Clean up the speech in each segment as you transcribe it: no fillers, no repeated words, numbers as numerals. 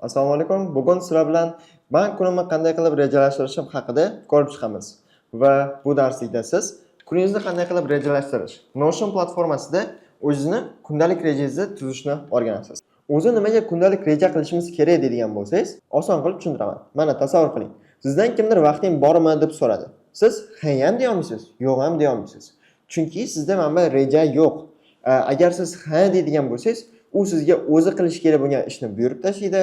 Assalomu alaykum. Bugun sizlar bilan man kunimni qanday qilib rejalashtirishim haqida ko'rib chiqamiz. Va bu darslikda siz kuningizni qanday qilib rejalashtirish, Notion platformasida o'zingizni kundalik rejangizni tuzishni o'rganasiz. O'zi nimaga kundalik reja qilishimiz kerak deydigan bo'lsangiz, oson qilib tushuntiraman. Mana, tasavvur qiling. Sizdan kimdir "Vaqting bormi?" deb so'radi. Siz "Ha" ham deya olmaysiz, "Yo'q" ham deya olmaysiz. Chunki sizda mana bu reja yo'q. Agar siz "ha" deydigan bo'lsangiz, u sizga o'zi qilish kerak bo'lgan ishni buyurib tashlaydi.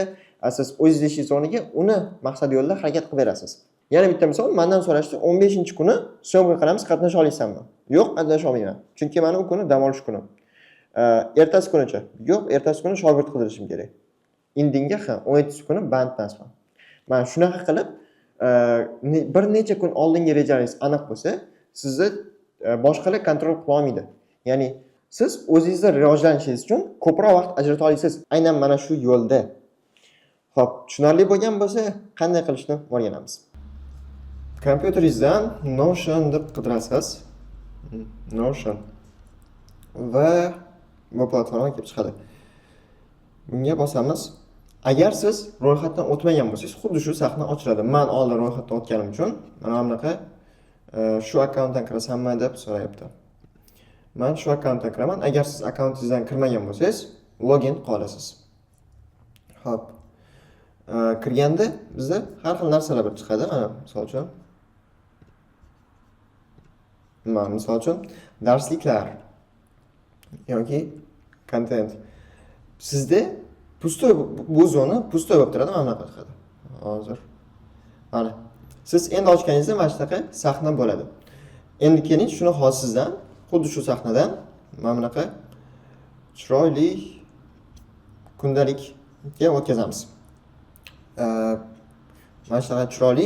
Siz o'zingiz ishingiz o'rniga uni maqsad yo'lida harakat qilib berasiz. Yana bitta misol, mandan so'rashdi: "15-kuni съёмка qilamiz, qatnasha olasanmi?" Yo'q, qatnasha olmayman. Chunki mani u kuni dam olish kunim. Ertasi kunichi? Yo'q, ertasi kuni shogird qidirishim kerak. Indinga ha, 17 kuni band emasman. Mana shunaqa qilib, bir necha kun oldingi rejalaringiz aniq bo'lsa, sizni boshqalar контроль qila olmaydi. Ya'ni siz o'zingizni rivojlanishingiz uchun ko'proq vaqt ajrata olasiz aynan mana shu yo'lda. Xo'p, tushunarli bo'lgan bo'lsa, qanday qilishni o'rganamiz. Kompyuteringizdan Notion deb qidirasiz. Notion. Va bu platforma kelib chiqadi. Bunga bosamiz. Agar siz ro'yxatdan o'tmagan bo'lsangiz, xuddi shu sahna ochiladi. Man oldin ro'yxatdan o'tganim uchun mana bunaqa shu akkauntdan kirasanmi deb so'rayapti. Man shu akkauntdan kiraman. Agar siz akkauntingizdan kirmagan bo'lsangiz, login qila olasiz. Xo'p. Kirganda bizda har xil narsalar bir chiqadi. Mana, misol uchun. Mana, misol uchun, darsliklar yoki kontent. Sizda пустой, bu zona пустой bo'lib turadi, mana bunaqa chiqadi. Hozir. Mana. Siz endi ochganingizda mana shunaqa sahna bo'ladi. Endi keling, shuni hozir sizdan xuddi shu sahnadan mana bunaqa chiroyli kundalikka o'tkazamiz. Mana shunaqa chiroyli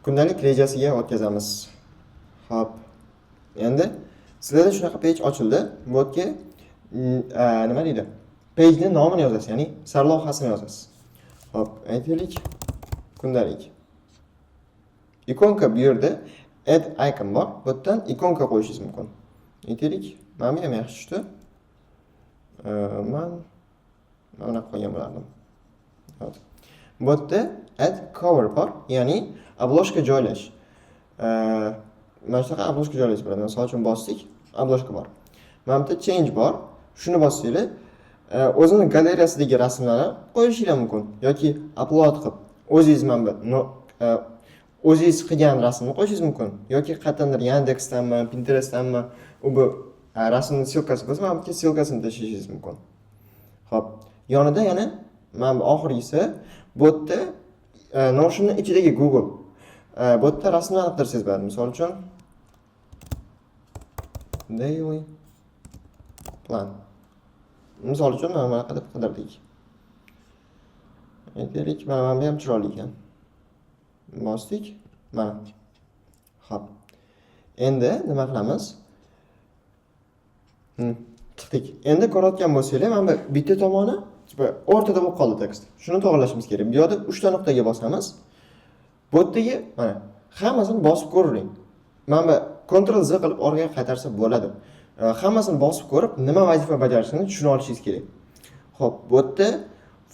kundalik rejasiga o'tkazamiz. Xo'p. Endi sizlarda shunaqa page ochildi. Bu yerga nima deydi? Page'ni nomini yozasiz, ya'ni sarlavhasini yozasiz. Xo'p, aytaylik, kundalik. Ikonka, bu yerda add icon bor. Bu yerdan ikonka qo'yishingiz mumkin. Aytaylik, mana bu ham yaxshi tushdi. Man mana bunaqa qo'ygan bo'lardim. Hop. Bu yerda add cover bor, ya'ni обложка joylash. Mana shunaqa обложка joylash bo'ladi. Misol uchun, bosdik, обложка bor. Mana bu yerda change bor. Shuni bossanglar, o'zini galereyasidagi rasmlarni qo'yishinglar mumkin yoki upload qilib o'zingiz mana bu o'zingiz qilgan rasmni qo'yishingiz mumkin yoki qayerdandir, Yandexdanmi, Pinterestdanmi, u bu rasmni ссылка si bo'lsa, mana bu yerga ссылка sini tashlashingiz mumkin. Xo'p, yonida yana mana bu oxirgisi, bu yerda Notionni ichidagi Google. Bu yerda rasmlarni qidirsangiz bo'ladi. Misol uchun, daily plan. Misol uchun, mana bunaqa deb qidirdik. Aytaylik, mana bu ham chiroyli ekan. Bosdik. Mana. Xo'p. Endi nima qilamiz? Chiqdik. Endi ko'rayotgan bo'lsanglar, mana bu bitta tomoni типа o'rtada bo'lib qoldi tekst. Shuni to'g'rilashimiz kerak. Bu yoqda 3 ta nuqtaga bosamiz. Bu yerdagi mana hammasini bosib ko'ring. Mana bu Ctrl Z qilib orqaga qaytarsa bo'ladi. Hammasini bosib ko'rib, nima vazifa bajarishini tushuna olishingiz kerak. Xo'p, bu yerda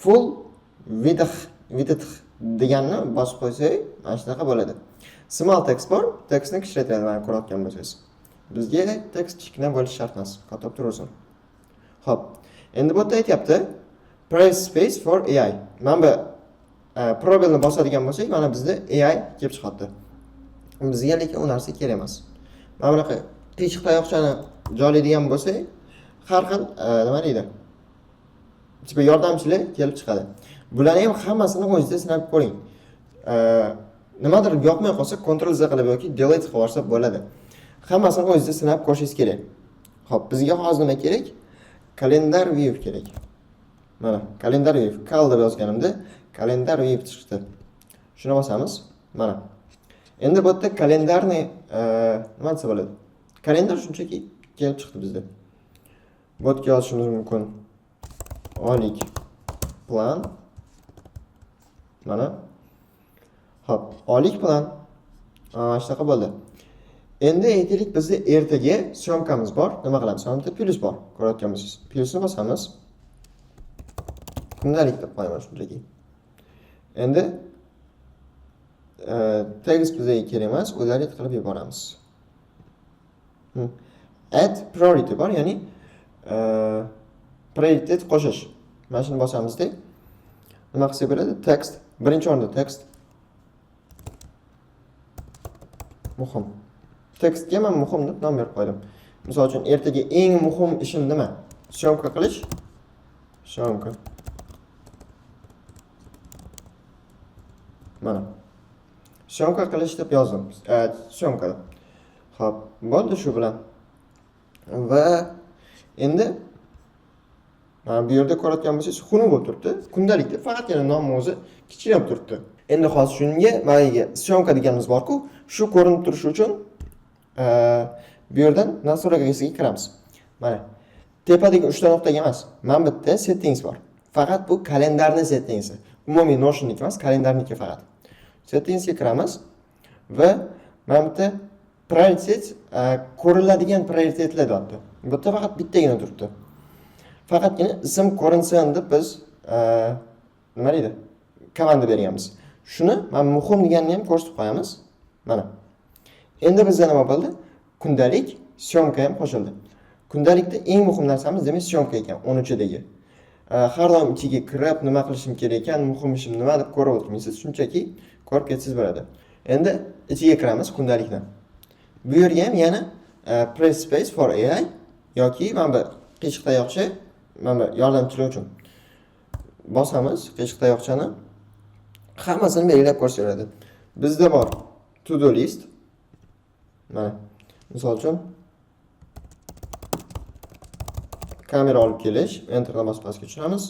full width deganni bosib qo'ysak, mana shunaqa bo'ladi. Small text bor, tekstni kichraytiradi, mana ko'rayotgan bo'lsangiz. Bizga tekst kichkina bo'lishi shart emas, katta bo'lib turaversin. Xo'p, endi bu yerda aytyapti: "Press space for AI." Mana bu пробел ni bosadigan bo'lsak, mana bizda AI kelib chiqyapti. Bizga lekin u narsa kerak emas. Mana bunaqa qiyshiq tayoqchani joylaydigan bo'lsak, har xil nima deydi? Типа yordamchilar kelib chiqadi. Bularni ham hammasini o'zingizda sinab ko'ring. Nimadir yoqmay qolsa, Ctrl Z qilib yoki delete qilib yuborsa bo'ladi. Hammasini o'zingizda sinab ko'rishingiz kerak. Xo'p, bizga hozir nima kerak? Calendar view kerak. Mana, calendar view, cal deb yozganimda calendar view chiqdi. Shuni bosamiz. Mana. Endi bu yerda kalendarni nima desa bo'ladi? Kalendar shunchaki kelib chiqdi bizda. Bu yerga yozishimiz mumkin. Oylik plan. Mana. Xo'p, oylik plan. Shunaqa bo'ldi. Endi aytaylik, bizda ertaga съёмка miz bor. Nima qilamiz? Mana bitta plyus bor. Ko'rayotgan bo'lsangiz. Plyusni bosamiz. Kundalik deb qo'yaman shunchaki. Endi text bizga kerak emas, удалить qilib yuboramiz. Add priority bor, ya'ni prioritet qo'shish. Mana shuni bosamizda nima qilsak bo'ladi? Text, birinchi o'rinda text. Muhim. Tekstga men muhim deb nom berib qo'ydim. Misol uchun ertaga eng muhim ishim nima? Syomka qilish. Syomka. Mana. Syomka qilish deb yozdim. Syomka deb. Xo'p, bo'ldi shu bilan. Va endi mana bu yerda ko'rayotgan bo'lsangiz, xunuk bo'lib turibdi. Kundalikda faqatgina nomni o'zi kichkina bo'lib turibdi. Endi hozir shunga maniga syomka deganimiz bor-ku, shu ko'rinib turishi uchun bu yerdan настройкasiga kiramiz. Mana tepadagi 3 ta nuqtaga emas, mana bu yerda settings bor. Faqat bu kalendarning settingsi. Umumiy Notionniki emas, kalendarniki faqat. Settingsga kiramiz va mana bu yerda prioritet, ko'riladigan prioritetlar deyapti. Bu yerda faqat bittagina turibdi. Faqatgina ism ko'rinsin deb biz nima deydi? Komanda berganmiz. Shuni mana muhim deganini ham ko'rsatib qo'yamiz. Mana. Endi bizda nima bo'ldi? Kundalik syomka ham qo'shildi. Kundalikda eng muhim narsamiz demak syomka ekan, 13dagi. Har doim ichiga kirib nima qilishim kerak ekan, muhim ishim nima deb ko'rib o'tirmaysiz, shunchaki ko'rib ketsangiz bo'ladi. Endi ichiga kiramiz kundalikni. Bu yerga ham yana press space for AI yoki mana bu qiyshiq tayoqcha, mana bu yordamchilar uchun bosamiz qiyshiq tayoqchani. Hammasini belgilab ko'rsatadi. Bizda bor to do list. Mana misol uchun kamera olib kelish, enterni bosib pastga tushiramiz.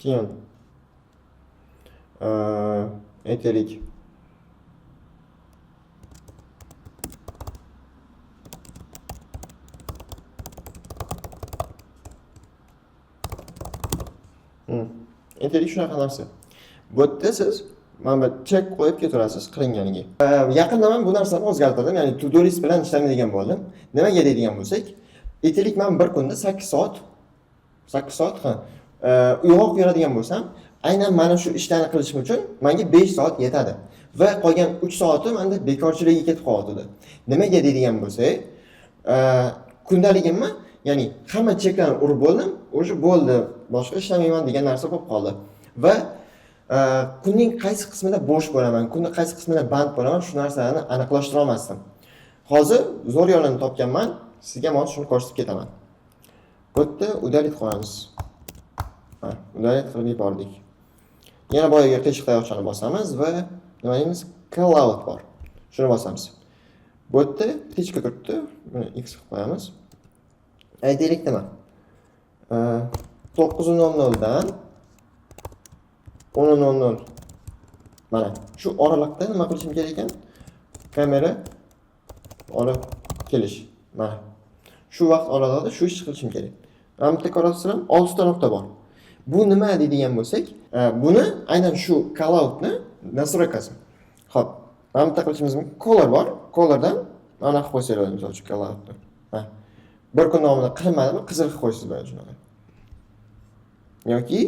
Keyin aytaylik aytaylik shunaqa narsa. Bu yerda siz mana bu chek qo'yib ketaverasiz qilinganiga. Yaqinda men bu narsani o'zgartirdim, ya'ni to do list bilan ishlamaydigan bo'ldim. Nimaga deydigan bo'lsak, aytaylik men bir kunda 8 soat, 8 soat ha, uyg'oq yuradigan bo'lsam, aynan mana shu ishlarni qilishim uchun menga 5 soat yetadi va qolgan 3 soati menda bekorchilikka ketib qoladi. Nimaga deydigan bo'lsak, kundaligimni, ya'ni hamma cheklarni urib bo'ldim, o'sha bo'ldi, boshqa ishlamayman degan narsa bo'lib qoldi. Va kunning qaysi qismida bo'sh bo'laman, kunning qaysi qismida band bo'laman, shu narsalarni aniqlashtira olmasdim. Hozir zo'r yo'lini topganman, sizga hozir shuni ko'rsatib ketaman. Bu yerda udalit qo'yamiz. Ha, udalit qilib yubordik. Yana boyaga qiyshiq tayoqchani bosamiz va nima deymiz? Cloud bor. Shuni bosamiz. Bu yerda птичка turibdi. Buni X qilib qo'yamiz. Aytaylik nima? 9:00 dan 10:00. Mana shu oraliqda nima qilishim kerak ekan? Kamera olib kelish. Mana shu vaqt oralig'ida shu ishni qilishim kerak. Mana bitta ko'rasizlar, 6 ta nuqta bor. Bu nima deydigan bo'lsak, buni aynan shu cloudni настройкasi. Xo'p, mana bitta qilishimiz mumkin. Color bor. Colordan mana qilib qo'ysak bo'ladi, misol uchun cloudni. Ha. Bir kun davomida qilinmadimi, qizil qilib qo'ysangiz bo'ladi shunaqa. Yoki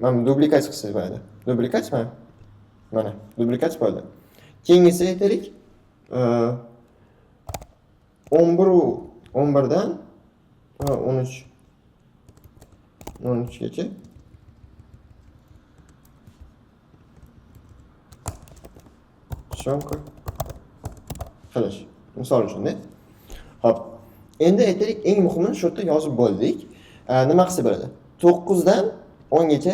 mana dublikat qilsangiz bo'ladi. Dublikat mana. Mana dublikat bo'ldi. Keyingisi aytaylik, 11:11dan 13:13gacha syomka qilish. Misol uchun-da. Xo'p, endi aytaylik, eng muhimini shu yerda yozib bo'ldik. Nima qilsa bo'ladi? 9 dan 10 gacha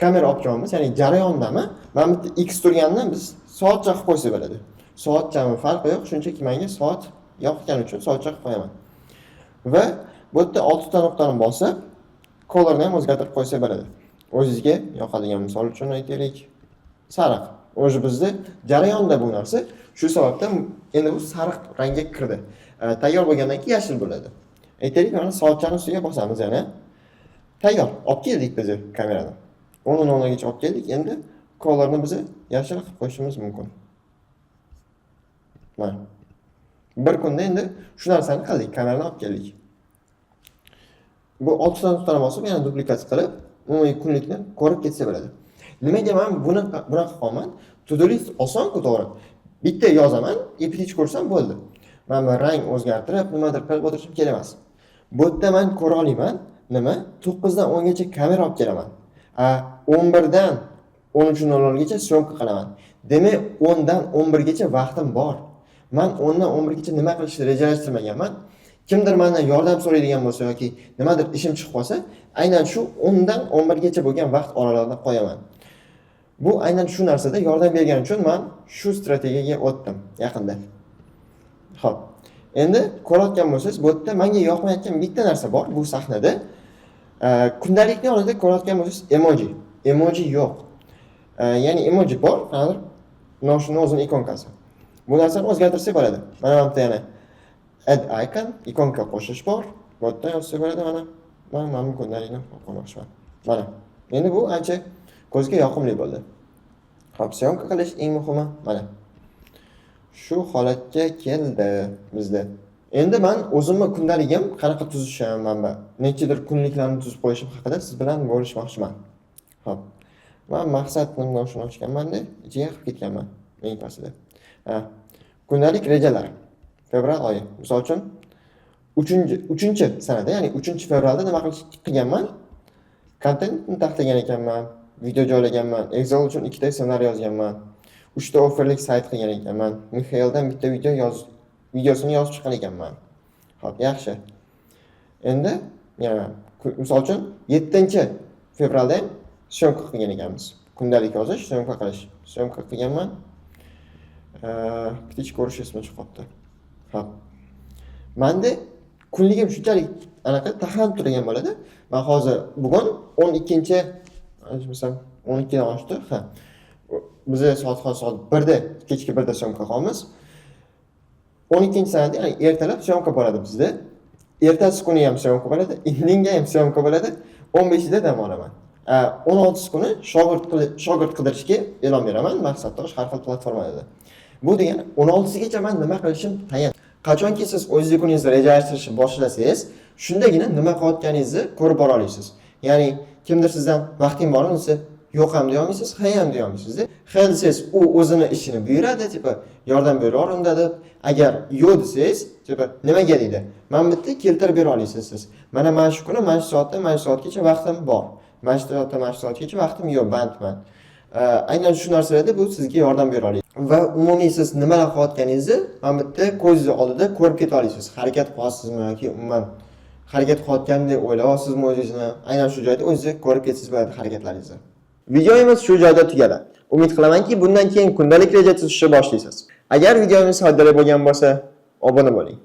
kamera olib kelyapmiz, ya'ni jarayondami? Mana bu yerda X turganini biz soatcha qilib qo'ysa bo'ladi. Soatchami farqi yo'q, shunchaki menga soat yoqgani uchun soatcha qilib qo'yaman. Va bu yerda 6 ta nuqtani bosib, colorni ham o'zgartirib qo'ysa bo'ladi. O'zingizga yoqadigan, misol uchun aytaylik, sariq. O'zi bizda jarayonda bu narsa, shu sababdan endi bu sariq rangga kirdi. Tayyor bo'lgandan keyin yashil bo'ladi. Aytaylik, mana soatchani ustiga bosamiz yana. Tayyor, olib keldik biz kamerani. 10:00gacha olib keldik. Endi colorni biz yashil qilib qo'yishimiz mumkin. Mana. Bir kunda endi shu narsani qildik, kamerani olib keldik. Bu oltita nuqtani bosib, yana duplikat qilib, umumiy kunlikni ko'rib ketsa bo'ladi. Nimaga man buni bunaqa qilyapman? To do list oson-ku, to'g'ri. Bitta yozaman, epitich ko'rsam bo'ldi. Man bu rang o'zgartirib, nimadir qilib o'tirishim kerak emas. Bu yerda man ko'ra olaman, nima? 9 dan 10 gacha kamera olib kelaman. A 11 dan 13:00 gacha съёмка qilaman. Demak, 10 dan 11 gacha vaqtim bor. Man 10 dan 11 gacha nima qilishni rejalashtirmaganman. Kimdir mendan yordam so'raydigan bo'lsa yoki nimadir ishim chiqib qolsa, aynan shu 10 dan 11 gacha bo'lgan vaqt oralig'ida qo'yaman. Bu aynan shu narsada yordam bergani uchun man shu strategiyaga o'tdim yaqinda. Xo'p. Endi ko'rayotgan bo'lsangiz, bu yerda menga yoqmayotgan bitta narsa bor bu sahnada. Kundalikni oldida ko'rayotgan bo'lsangiz, emoji. Emoji yo'q. Ya'ni emoji bor, qanaqadir Notion'ni o'zini ikonkasi. Bu narsani o'zgartirsak bo'ladi. Mana bu yerda yana add icon, ikonka qo'shish bor. Bu yerdan yozsa bo'ladi mana. Man mana bu kundalikni qo'ymoqchiman. Mana. Endi bu ancha ko'zga yoqimli bo'ldi. Xo'p, съёмка qilish eng muhimi mana. Shu holatga keldi bizda. Endi man o'zimni kundaligim qanaqa tuzishim, mana bu nechadir kunliklarni tuzib qo'yishim haqida siz bilan bo'lishmoqchiman. Xo'p. Man maqsad shuni ochganman-da, ichiga qilib ketganman eng pastida. Ha. Kundalik rejalar. Fevral oyi. Misol uchun 3 sanada, ya'ni 3 fevralda nima qilganman? Kontentni taxlagan ekanman, video joylaganman, Excel uchun ikkita ssenariy yozganman, uchta offerlik sayt qilgan ekanman, Mixaildan bitta video videosini yozib chiqqan ekanman. Xo'p, yaxshi. Endi yana misol uchun 7 fevralda ham съёмка qilgan ekanmiz. Kundalik yozish, съёмка qilish. Съёмка qilganman. Птичка ko'rish esimdan chiqib qolibdi. Xo'p. Manda kunligim shunchalik anaqa taxlanib turgan bo'ladi. Man hozir bugun 12, adashmasam, 12 dan oshdi. Ha. Biza soat hozir soat 1 da, kechki 1 da съёмка qilyapmiz. 12 sanada, ya'ni ertalab съёмка bo'ladi bizda. Ertasi kuni ham съёмка bo'ladi, indinga ham съёмка bo'ladi. 15ida dam olaman. 16 kuni shogird qidirishga e'lon beraman Maqsadtosh har xil platformalarda. Bu degani 16sigacha man nima qilishim tayin. Qachonki siz o'zingizni kuningizni rejalashtirishni boshlasangiz, shundagina nima qilayotganingizni ko'rib bora olasiz. Ya'ni kimdir sizdan vaqting bormi desa, yo'q ham deya olmaysiz, ha ham deya olmaysiz. Ha desangiz, u o'zini ishini buyuradi, типа yordam beraver unda deb. Agar yo'q desangiz, типа nimaga deydi. Mana bu yerda keltirib bera olasiz siz. Mana shu kuni, mana shu soatda, mana shu soatgacha vaqtim bor. Mana shu soatda, mana shu soatgacha vaqtim yo'q, bandman. Aynan shu narsalarda bu sizga yordam bera oladi. Va umumiy siz nimalar qilayotganingizni mana bu yerda ko'zingiz oldida ko'rib keta olasiz. Harakat qilyapsizmi yoki umuman harakat qilayotgandek o'ylayapsizmi o'zingizni? Aynan shu joyda o'zingiz ko'rib ketsangiz bo'ladi harakatlaringizni. Videomiz shu joyda tugadi. Umid qilamanki, bundan keyin kundalik reja tuzishni boshlaysiz. Agar videomiz foydali bo'lgan bo'lsa, obuna bo'ling.